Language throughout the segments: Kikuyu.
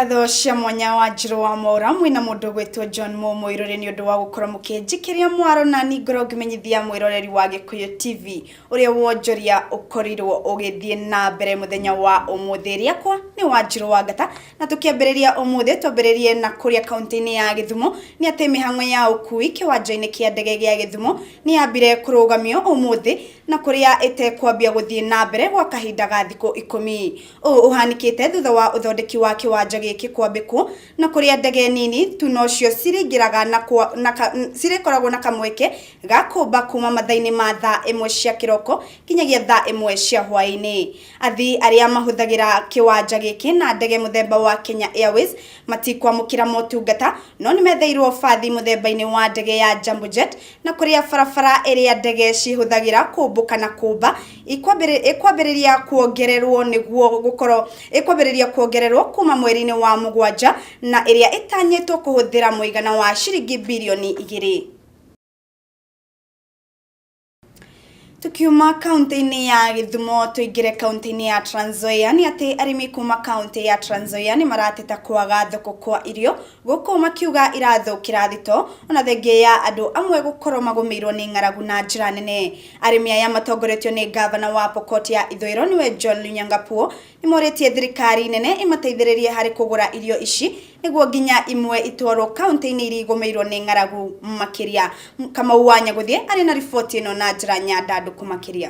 Ngatho cia mwanya wa Njirũ wa Mwaura mwĩna mũndũ ũgwĩtwo John Mo Mũirũrĩ nĩ ũndũ wa gũkorwo mũkĩnjikĩria mwaro na ni ngorwo ngĩmenyithia mwĩroreri wa Gĩkũyũ TV ũrĩa wonjoria ũkorirwo ũgĩthiĩ na mbere mũthenya wa ũmũthĩ. Rĩakwa nĩ Wanjirũ wa Ngata na tũkĩambĩrĩria ũmũthĩ twambĩrĩrie na kũrĩa kaunti-inĩ ya Gĩthumo nĩ atĩ mĩhang'o ya ũkui kĩwanja-inĩ kĩa ndege gĩa Gĩthumo nĩ yambire kũrũgamio ũmũthĩ na kũrĩa ĩtekwambia gũthiĩ na mbere gwa kahinda ga thikũ ikũmi. Ũũ ũhanĩkĩte thutha wa ũthondeki wa kĩwanja gĩkĩ kwambĩkwo na kũrĩa ndege nini tu nocio cirĩingĩraga na cirĩkoragwo na kamweke ga kũmba kuma mathaa-inĩ ma thaa ĩmwe cia kĩroko nginyagia thaa ĩmwe cia hwaĩ-inĩ. Athii arĩa mahũthagĩra kĩwanja gĩkĩ na ndege mũthemba wa Kenya Airways matikwamũkĩra motungata no nĩmetheirwo bathi mũthemba-inĩ wa ndege ya Jambojet na kũrĩa barabara ĩrĩa ndege cihũthagĩra kũmbũka na kũmba ĩkwambĩrĩria kuongererwo nĩguo gũkorwo ĩkwambĩrĩria kuongererwo kuma mweri-inĩ wa mũgwanja na ĩrĩa ĩtanyĩtwo kũhũthĩra mũigana wa ciringi birioni igĩrĩ. Tukiuma kaunti-inĩ ya Gĩthumo tũingĩre kaunti-inĩ ya Trans Nzoia nĩ atĩ arĩmi kuma kaunti ya Trans Nzoia nĩ marateta kwaga thoko kwa irio gũkũ makiuga irathũkĩra thito ona thengia ya andũ amwe gũkorwo magũmĩirwo nĩ ng'aragu na njĩra nene. Arĩmi aya matongoretio nĩ ngavana wa Pokot ya ithũĩro nĩwe John Lonyangapuo nĩ morĩtie thirikari nene ĩmateithĩrĩrie harĩ kũgũra irio ici nĩguo nginya imwe itwarwo kaunti-inĩ iria igũmĩirwo nĩ ng'aragu makĩria. Kamau wa Nyagũthiĩ arĩ na riboti ĩno na njĩra nyandandũku makĩria.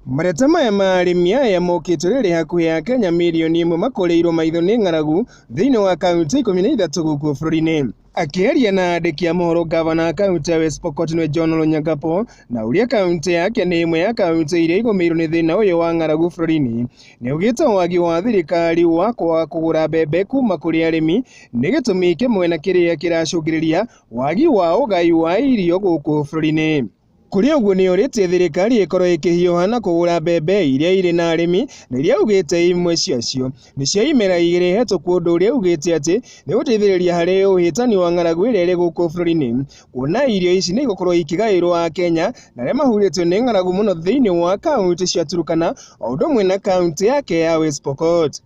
Mareta maya ma arĩmi aya mokĩte rĩrĩ hakuhĩ Akenya mirioni ĩmwe makũrĩirwo maitho nĩ ng'aragu thĩinĩ wa kaunti 13 gũkũ bũrũri-inĩ. Akĩaria na andĩki a mohoro gavana wa kaunti ya West Pokot nĩwe John Lonyangapuo na ũrĩa kaunti yake nĩ ĩmwe ya kaunti iria igũmĩirwo nĩ thĩna ũyũ wa ng'aragu bũrũri-inĩ, nĩaugĩte wagi wa thirikari wa kwaga kũgũra mbembe kuma kũrĩ arĩmi nĩ gĩtũmi kĩmwe na kĩrĩa kĩracũngĩrĩria wagi wa ũgai wa irio gũkũ bũrũri-inĩ. Kũrĩ ũguo nĩorĩtie thirikari ĩkorwo ĩkĩhiũha na kũgũra mbembe iria irĩ na arĩmi na iria augĩte imwe ciacio nĩ cia imera igĩrĩ hetũku ũndũ ũrĩa augĩte atĩ nĩ ũgũteithĩrĩria harĩ ũhĩtani wa ng'aragu ĩrĩa ĩrĩ gũkũ bũrũri-inĩ kuona irio ici nĩ igũkorwo ikĩgaĩrwo akenya na arĩa mahurĩtio nĩ ng'aragu mũno thĩinĩ wa kaunti cia Turkana o ũndũ ũmwe na kaunti yake ya West Pokot.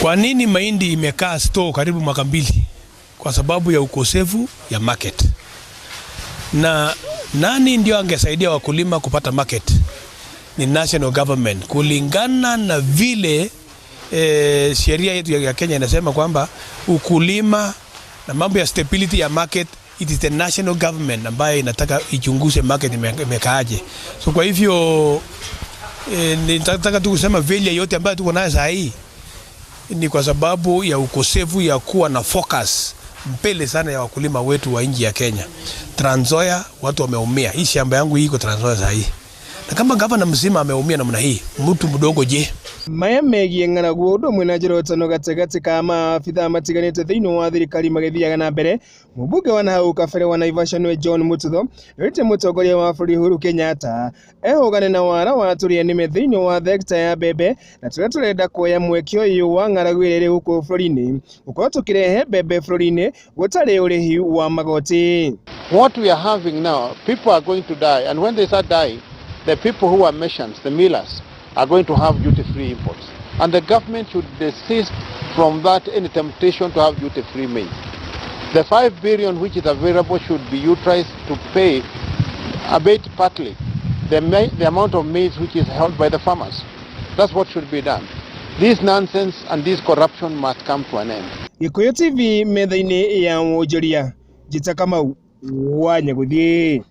Kwa nini mahindi imekaa store karibu mwaka mbili? Kwa sababu ya ukosefu ya market. Na nani ndio angesaidia wakulima kupata market? Ni national government, kulingana na vile sheria yetu ya Kenya inasema kwamba ukulima na mambo ya stability ya market, it is the national government ambayo inataka ichunguze market imekaaje. So kwa hivyo nitaka tu kusema failure yote ambayo tuko nayo saa hii ni kwa sababu ya ukosefu ya kuwa na focus mbele sana ya wakulima wetu wa nchi ya Kenya. Trans Nzoia watu wameumia. Hii shamba yangu hii iko Trans Nzoia saa hii. Na kama gavana mzima ameumia namna hii, mtu mdogo je? Maya megiĩ ng'aragu ũndũ ũmwe na njĩra ũtano gatagatĩ ka maabithaa matiganĩte thĩinĩ wa thirikari magĩthiaga na mbere. Mũmbunge wa nahau kabere wa Naivasha nĩwe John Mututho nĩorĩtie mũtongoria wa bũrũri Uhuru Kenyatta ehũgane na wara wa tũrĩa nĩme thĩinĩ wa thekta ya mbembe na tũrĩa tũrenda kuoya mweke ũyũ wa ng'aragu ĩrĩa ĩrĩ gũkũ bũrũri-inĩ gũkorwo tũkĩrehe mbembe bũrũri-inĩ gũtarĩ ũrĩhi wa magoti. What we are having now, people are going to die, and when they start dying, the people who are merchants, the millers, are going to have duty-free imports. And the government should desist from that any temptation to have duty-free maize. The 5 billion which is available should be utilized to pay, abate partly, the amount of maize which is held by the farmers. That's what should be done. This nonsense and this corruption must come to an end. Gikuyu TV metha-inĩ ya wonjoria, Njĩta Kamau wa Nyagũthiĩ.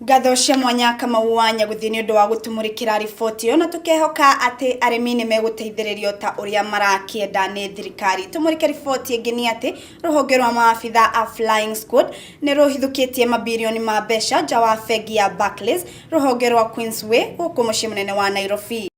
Ngatho cia mwanya Kamau wa Nyagũthiĩ nĩ ũndũ wa gũtũmũrĩkĩra riboti ĩyo na tũkehoka atĩ arĩmi nĩ megũteithĩrĩrio ta ũrĩa marakĩenda nĩ thirikari. Tũmũrĩke riboti ĩngĩ nĩ atĩ rũhonge rwa maabitha a Flying Squad nĩ rũhithũkĩtie mabirioni ma mbeca nja wa bengi ya Barclays rũhonge rwa Queensway gũkũ mũciĩ mũnene wa Nairobi.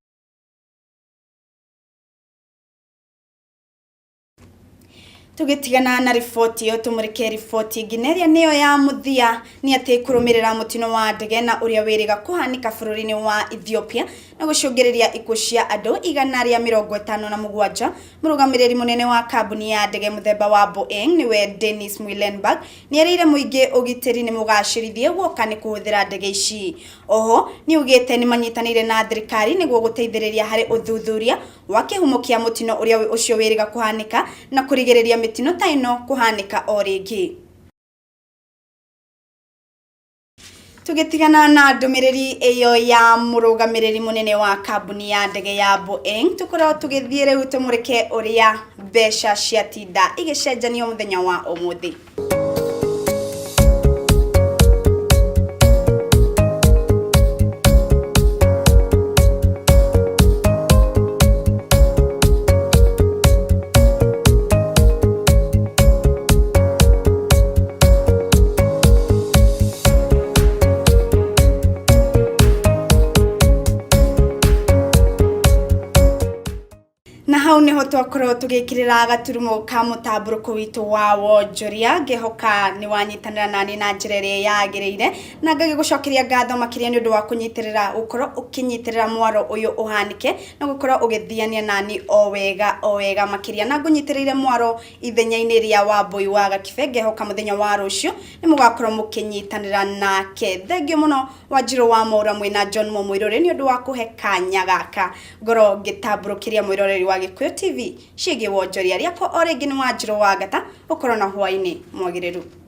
Tũgĩtigana na riboti ĩyo tũmũrĩke riboti ĩngĩ na ĩrĩa nĩyo ya mũthia nĩ atĩ kũrũmĩrĩra mũtino wa ndege na ũrĩa wĩrĩga kũhanĩka bũrũri-inĩ wa Ethiopia na gũcũngĩrĩria ikuũ cia andũ 157. Mũrũgamĩrĩri mũnene wa kambuni ya ndege mũthemba wa Boeing nĩwe Dennis Muilenburg nĩerĩire mũingĩ ũgitĩri nĩ mũgacĩrithie guoka nĩ kũhũthĩra ndege ici. Oho nĩaugĩte nĩmanyitanĩire na thirikari nĩguo gũteithĩrĩria harĩ ũthuthuria wa kĩhumo kĩa mũtino ũrĩa ũcio wĩrĩga kũhanĩka na kũrigĩrĩria mĩtino ta ĩno kũhanĩka o rĩngĩ. Tũgĩtigana na ndũmĩrĩri ĩyo ya mũrũgamĩrĩri mũnene wa kambuni ya ndege ya Boeing, tũkorwo tũgĩthiĩ rĩu tũmũrĩke ũrĩa mbeca ciatinda igĩcenjanio mũthenya wa ũmũthĩ. Na hau niho twakorwo tũgĩkĩrĩra gaturumo ka mũtambũrũko witũ wa wonjoria. Ngĩhoka nĩ wanyitanĩra nani na njĩra ĩrĩa yagĩrĩire, na ngagĩgũcokeria ngatho makĩria nĩ ũndũ wa kũnyitĩrĩra, gũkorwo ũkĩnyitĩrĩra mwaro ũyũ ũhanĩke na gũkorwo ũgĩthiania nani o wega o wega makĩria, na ngũnyitĩrĩire mwaro ithenya-inĩ rĩa Wambũi wa Gakibe. Ngehoka mũthenya wa rũciũ nĩ mũgakorwo mũkĩnyitanĩra nake. Thengiũ mũno Wanjirũ wa Mwaura mwĩna John Mũirũrĩ nĩ ũndũ wa kũhe kanya gaka ngorwo ngĩtambũrũkĩria mwĩroreri wa Gĩkũyũ TV ciĩgiĩ wonjoria. Rĩakwa o rĩngĩ nĩ Wanjirũ wa Ngata, ũkorwo na hwaĩ-inĩ mwagĩrĩru.